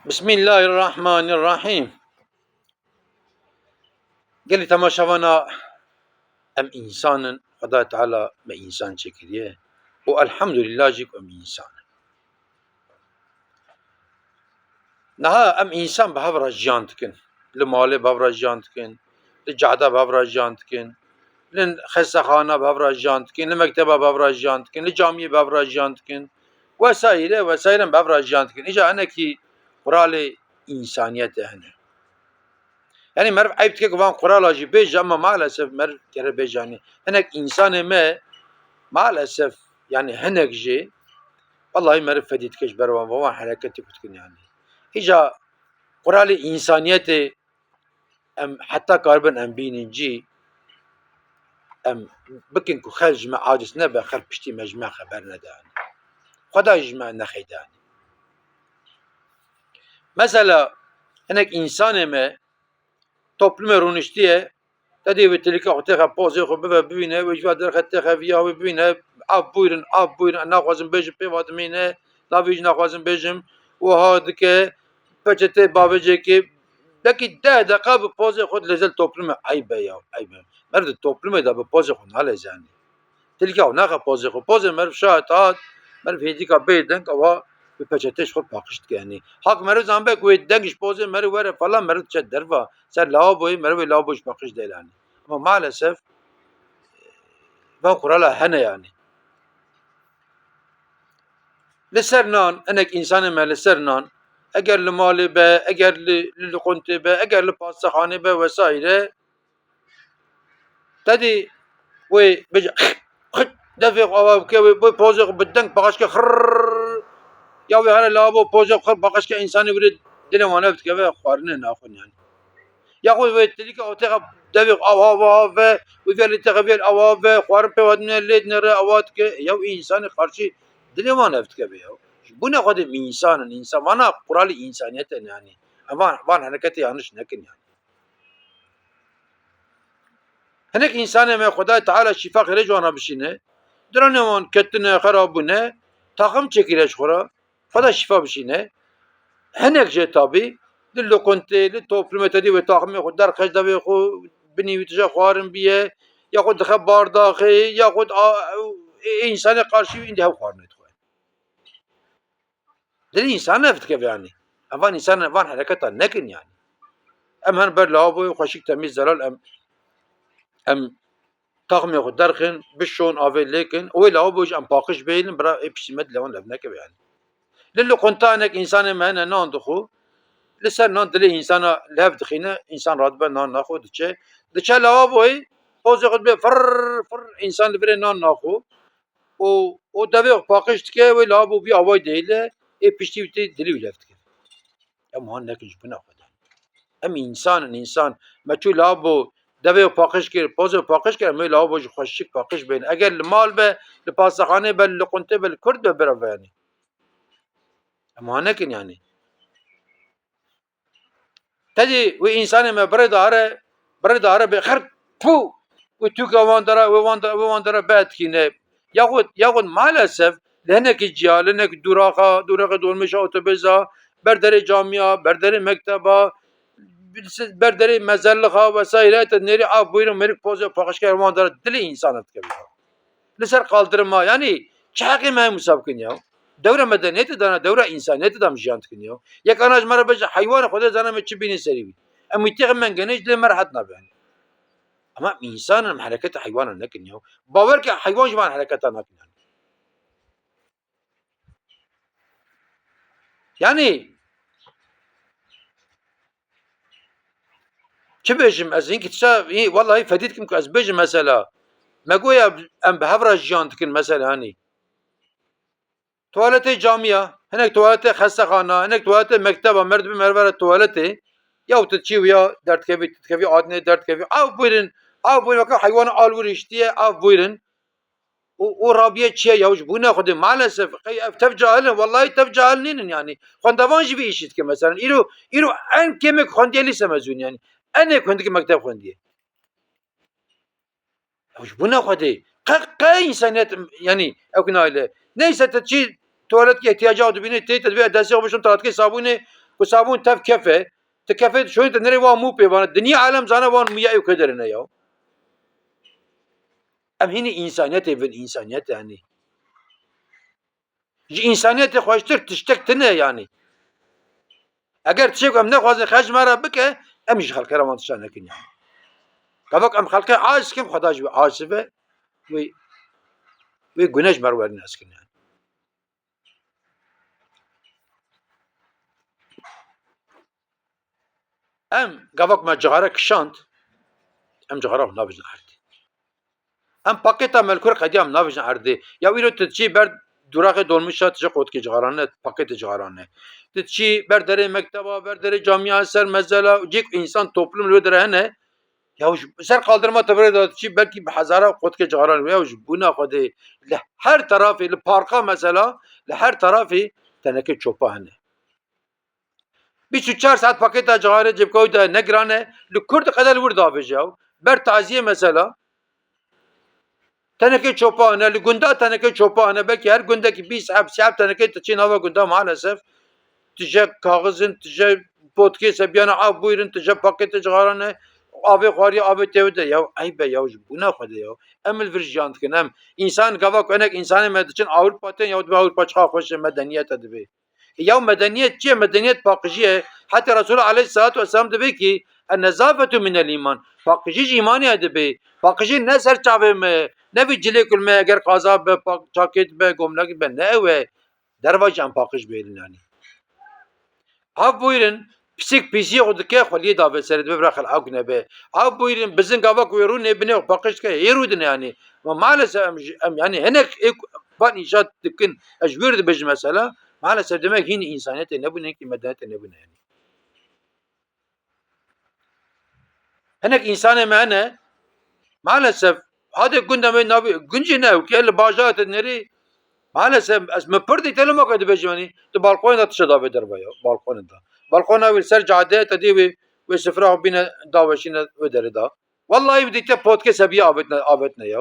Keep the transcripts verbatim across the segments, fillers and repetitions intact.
Bismillahirrahmanirrahîm. Gelî temaşevana, em însan in, Xwedayê Teala me însan çêkiriye û elhamdulillah jî ku em însan in. Niha em însan bi hev re jiyan dikin. Li malê bi hev re jiyan dikin, li cehda bi hev re jiyan dikin, li xestexana bi hev re jiyan dikin, li mekteba bi hev re jiyan dikin, li camiyê bi hev re jiyan dikin. Wesaîre, wesaîre em bi hev re jiyan dikin. Îca hinekî quralê însaniyetê hene. Yanî meriv eyb dike ku van qurala jî bêje, ema maalesef meriv kere bêje, yanî hinek însanê me maalesef, yanî hinek jî wellahî meriv fedî dike ji ber wan, van hereketê ku dikin yanî. Îca quralê însaniyetê em heta karibin em bînin cî, em bikin ku xelk ji me aciz nebe, xelk piştî me ji me xeber nede. Xweda jî ji me nexeyde. Mesela hinek însanê me toplumê rûniştiye, te dê wê tilîka xwe têxe pozê xwe bive bibîne, wê ji va derxe têxe viya wê bibîne, av bûyrin, av bûyrin, ez naxwazim bêjim pê va dimîne, navê jî naxwazim bêjim, wiha dike, peçetê bavêjekê, belkî deh deqa bi pozê xwe dilêze li toplumê, eyb e ya, eyb e. Meriv di toplumê de bi pozê xwe nalêze yanî. Tilka û naxe pozê xwe. Pozê meriv şayet hat, meriv hêdîka bê deng, ewa bi peçetê ji xwe paqij dike yanî. Hak meriv zanbe ku wê deng ji pozê meriv were falan, meriv diçe derva. Ser lavaboyê meriv wê lavabo ji paqij dêle yanî. Ama maalesef van qurala hene yanî. Li ser nan, hinek însanê me li ser nan, eger li malê be, eger li, li, li quntê be, eger li pastexanê be vesaîre, te dî wê bêje, xit, defê xwe ava bike, wê, wê pozê xwe bi deng paqij ke, xirr, ya wê here lawabo pozê xwe xirr paqij ke, însanê wî rê dilê wan ev dikeve, xwarinê naxwin yanî. Yaxud wê tilîka xwe têxe devê xwe ava, ava, ava ve, wê vê lê têxe vê ava, ava ve, xwarin pê ve dinê, lê dinêre, ava dike. Ya wî însanê qarşî dilê wan ev dikeve ya. Ji bûne xwe dê em însan in, însan. Vana quralê însaniyetê ne yanî. Em van, van hereketê yanlış nekin yanî. Hinek însanê me Xwedayê Teala şîfa xêrê ji wan re bişîne. Diranê wan ketine, xerab bûne, taxim çêkire ji xwe re. Xweda şîfa bişîne. Hinek jê tabî, li loqintê, li toplumê te dî wê taximê xwe derxe ji devê xwe, binî wî tije xwarin biye, ya xwe dixe bardaxê, ya xwe a, ê, ê însanê qarşî wî îndî hev xwarinê dixwe. Dilê însan ev dikeve yanî. Evan însan van hereketa nekin yanî. Em her ber lavaboyê xweşik temîz zelal em, em taxmê xwe derxin, bişon, avê lêkin, wê lavabo jî em paqij bêlin, bira ê piştî me dilê wan lev nekeve yanî. Li loqintanek însanê me hene nan dixwe, li ser nan dilê însana lev dixîne, însan radibe nan naxwe diçe. Diçe lavaboyê, pozê xwe dibe firr, firr, însan li virê nan naxwe. Û, û devê xwe paqij dike, wê lavabo vî avayî dihêle, ê piştî wî tê dilê wî lev dike. Em wan nekin ji bûna xwe de. Em însan in, însan. Me çû labo devê paqij kir, pozê paqij kir, em wê labo ji xweşik paqij bên. Eger li mal be, li pastexanê be, li qunte be, li kurd be, bira ve yanî. Em wan nekin yanî. Tedî wê însanê me birê dare, birê dare bê xert, pû, wê tûka wan dere, wê wan de, wê wan dere betkîne. Yaxud, yaxud maalesef li hinekî ciya, li hinek dûraxa, dûraxa dolmêşa otobêsa, ber derê camiya, ber derê mekteba, ber derê mezellixa vesaire te nêrî av bûyrin mêrik pozê paqijker wan dere dilê însan dikeve. Li ser qaldirima, yanî çi heqê me heye wisa bikin ya? Dewra medeniyetê dana, dewra însaniyetê de em jiyan dikin ya. Yek ana ji me re bêje heywanê Xwedê zana me çi bînî serî wî. Em wî têxin mengenê ji dilê me rehet nabe. Ama em însan in, em hereketa heywanan nekin ya. Bawer ke heywan ji van hereketa nakin. Yanî çi bêjim ez, hinkî tişta, hî, wellahî fedî dikim ku ez bêjim mesela. Me goya em bi hev re jiyan dikin mesela, hanî. Tuwaletê camiya, hinek tuwaletê xestexana, hinek tuwaletê mekteba, meriv dibe meriv re tuwaletê. Ya tu çi ya derdikevî, tu dikevî adinê derdikevî. Av bûyrin, av bûyrin, weke heywana al wir hiştiye, av bûyrin. û, û rabiye çi ye ya ji bûne Xwedê. Maalesef, qey ev tev cahil in, wellahî tev cahil nînin yanî. Xwendevan jî vî îşî dike, meselen. Îro, îro en kêmek xwendiye lîse mezûn yanî. Enê ku hindikî mekteb xwendiye. Ew ji bûne Xwedê. Qe, qe însaniyet, yanî, ew ku nayle. Neyse, te çi tuwaletkî ihtiyaca dibînê, tê te divê destê xwe bişon tuwaletkê sabûnê, Ku sabûn tev kef e, tu kefê dişonî, tu nirê wan mû pê vane. Dinya alem zane wan mûya ew kê derine ya. Em hînî însaniyetê bin, însaniyetê henî. Ji însaniyetê xweştir tiştek tune yanî. Eger tiştek em nexwazin xerc me re bike, em ji xelkê re van tişta nekin yanî. Gavak em xelkê aciz kin, Xweda ji wî aciz be, wê, wê gune ji me re werî nas kin yanî. Em gavak me cixare kişand, em cixara xwe navêjin erdê. Em pakêta melkur qediya em navêjin erdê. Ya îro tu diçî ber duraxê dolmuşa, tu ji qotkê cixarane, pakêtê cixarane. Tu diçî ber derê mekteba, ber derê camîya, ser mezela, cêk însan toplum li wê derê hene. Ya ji ser qaldirma te birê de diçî belkî bi hezara qotkê cixarane. Ya ji bûna xwe dê li her terafê, li parka mesela, li her terafê tenekê çopa hene. Bîst û çar saet pakêta cixarê cebka wî de ne giran e, li kur diqede li wir davêje ew. Ber taziyê mesela. Tenekê çopa hene, li gunda tenekê çopa hene, belkî her gundekî bîst heb, sî heb tenekê diçê nava gunda maalesef. Tije kaxizin, tije potkê sebiyana av bûyrin, tije pakêtê cixarane, avê xwariye, avê têwide. Ya eyb e ya, ji bûna xwe de ya. Em li vir jiyan dikin, em. Însan gava ku hinek însanê me diçin Ewropa tên, ya dibe Ewropa çiqa xweş e, medeniyete dibe. Ya medeniyet çi ye? Medeniyet paqijî ye. Heta Resulullah aleyhissalatu vesselam dibe ki, "En-nezafetu minel iman." Paqijî ji îmanê dibe. Paqijî ne ser çavê me, ne vî cilê kul me, eger qaza be, pak, çakêt be, gomlek be, ne ew e. Derva jî em paqij bêrin yanî. Ev bûyrin, pisîk pîsiyê xwe dike, xwe liyê dave serê dibe, bira xelqek nebe. Ev bûyrin, bizin gava ku wê rûnê binê xwe paqij dike, hê rûdine yanî. Ma maalesef em ji, em yanî hinek ê ku van îşat dikin, ez ji wî re dibêjim mesela, maalesef demek hîn însaniyetê nebûne, hinkî medeniyetê nebûne yanî. Hinek însanê me hene, maalesef, hadê gunda me navê, gund jî ne, û ke li bajarê te nerî, maalesef, ez mi pir dî te li ma ke dibêjim, yanî, tu balkonê de tişe davê derve ya, balkonê de. Balkona wî li ser cadeyê te dî wê, wê sifra xwe bîne daweşîne wê derê de. Wellahî bi dîte potkê sebiye avêtine, avêtine ya.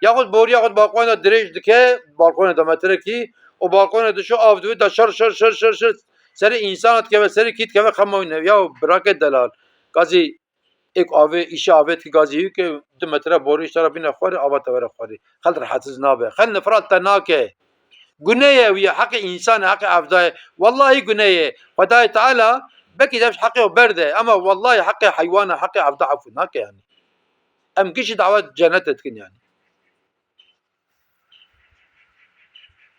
Yaxud boriya xwe balkonê de dirêj dike, balkonê de metrekî, û balkonê dişo av diwê de şir, şir, şir, şir, şir. Serê însan dikeve, serê kî dikeve, xema wî ne. Ya birake delal. Gazî êk avê, îşe avê dike gazî yû ke du metre borî îşte re bîne xwarê, ava te were xwarê. Xel rehetiz nabe. Xel nifrat te nake. Gune ye wî, heqê însan e, heqê evda ye. Wellahî gune ye. Xwedayê Teala belkî dev ji heqê xwe berde, ama wellahî heqê heywan e, heqê evda efû nake yanî. Em gişî dawet cenetê dikin yanî.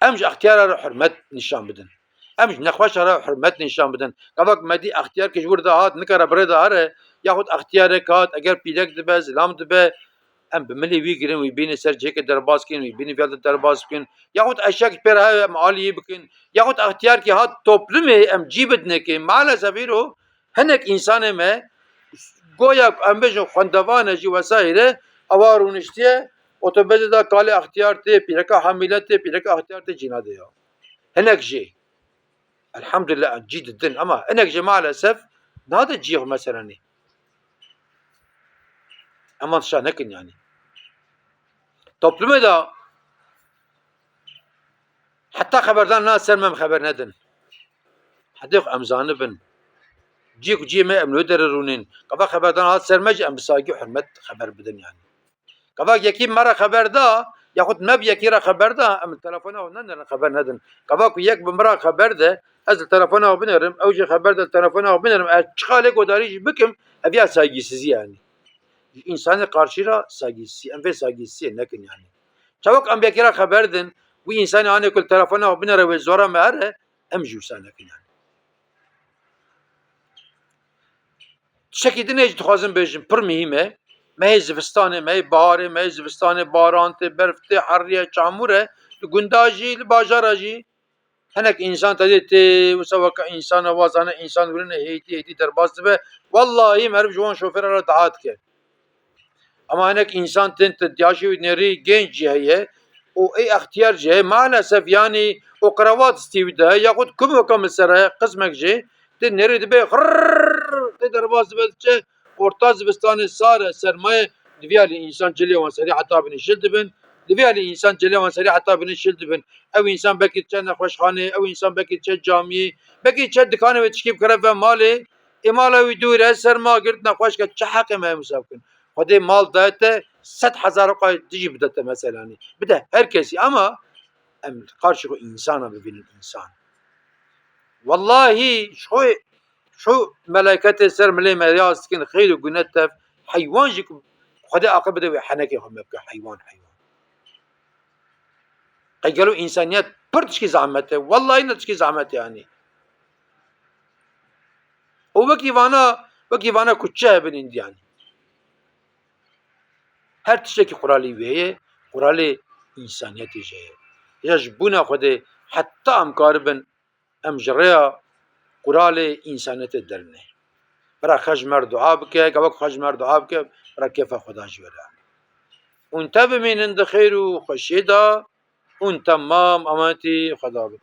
Em ji extiyara re hurmet nîşan bidin. Em ji nexweşa re hurmet nîşan bidin. Gavak me dî extiyar ke ji wir de hat, nikare bi rê de here, yaxud extiyarek hat, eger pîrek dibe, zilam dibe, em bi milê wî girin, wî bîne ser cihekê derbas kirin, wî bîne viya de derbas bikin, yaxud eşyek pê re heye, em alî wî bikin, yaxud extiyarkî hat toplumê, em cî bidinekê. Maalesef îro hinek însanê me, goya ku em bêjin xwendevan e jî wesaîre, ewa rûniştiye, otobezê de kalê extiyar tê, pîreka hamîle tê, pîreka extiyar tê, cî nade ya. Hinek jê. Elhamdulillah, em cî didin. Ama hinek jê maalesef nade cî xwe meselenê. Em van tişta nekin yanî. Toplumê de heta xeberdan na ser me em xeber nedin. Hedê xwe em zanibin. Cî ku cî me em li wê derê rûnên. Qeva xeberdan hat ser me jî em bi saygî û hurmet xeber bidin yanî. Qeva yekî me re xeber da, yaxud me bi yekî re xeber da, em li telefona xwe nenerin xeber nedin. Qeva ku yek bi min re xeber de, ez li telefona xwe binerim, ew jî xeber de li telefona xwe binerim, ez çiqa lê godarî jî bikim, ev ya saygîsizî ye yanî. Ji însanê qarşî re saygîsizî, em vê saygîsiziyê nekin yanî. Çawa ku em bi yekî re xeber din, wî însanê anê ku li telefona xwe binere wê zora me here, em jî wisa nekin yanî. Tiştekî din ê jî dixwazim bêjim, pir muhîm e. Mehê zivistanê, mehê baharê, mehê zivistanê, baran tê, berf tê, herrî ye, çamûr e. Li gunda jî, li bajara jî. Hinek însan te dê tê, wisa weke însan e, wazane însan wirine hêtî, hêtî derbas dibe. Wellahî meriv ji wan şofêra re daha dike. Ama hinek însan tên te diyaşê wî nêrî, genç jî heye û ê extiyar jî heye. Maalesef yanî û qerevat stî wî de heye, yaxud kum weke min ser heye, qismek jî tê nêrî dibe xirrrr, tê derbas dibe diçe. Orta zivistanê sar e, serma ye, diviya lê însan cilê wan serî heta binê şil dibin. Li vê alî însan celê wan serî heta binê şil dibin. Ew însan belkî diçe nexweşxanê, ew însan belkî diçe camiyê, belkî diçe dikanê wê tişkî bikire ve malê. Ê mala wî dûr e, ser ma girt nexweş ke, çi heqê me hemû bikin? Xwedê mal daye te sed hezar qay dijî bide te meselanî. Bide her kesî ama em qarşî xwe însana bibînin însan. Wellahî ji xwe şu meleketê ser milê me yaz dikin xeyr û gune tev heywan jî ku Xwedê aqil bide wê henekê xwe me bike heywan heywan. Qey gelo însaniyet pir tişkî zahmet e. Wellahî ne tişkî zahmet e yanî. Û wekî vana, wekî vana kuçe hebin îndiyanî. Her tiştekî quralî wê ye, quralê însaniyetê jî ye. Ya ji bûna Xwedê heta em karibin em ji rêya quralê însaniyetê derine. Bira xwe ji mer dua bike, gava xwe ji mer dua bike, bira kêfa Xweda ji wê re. Hûn te bimînin di xêr û xweşiyê de, hûn temam emanetî Xweda bin.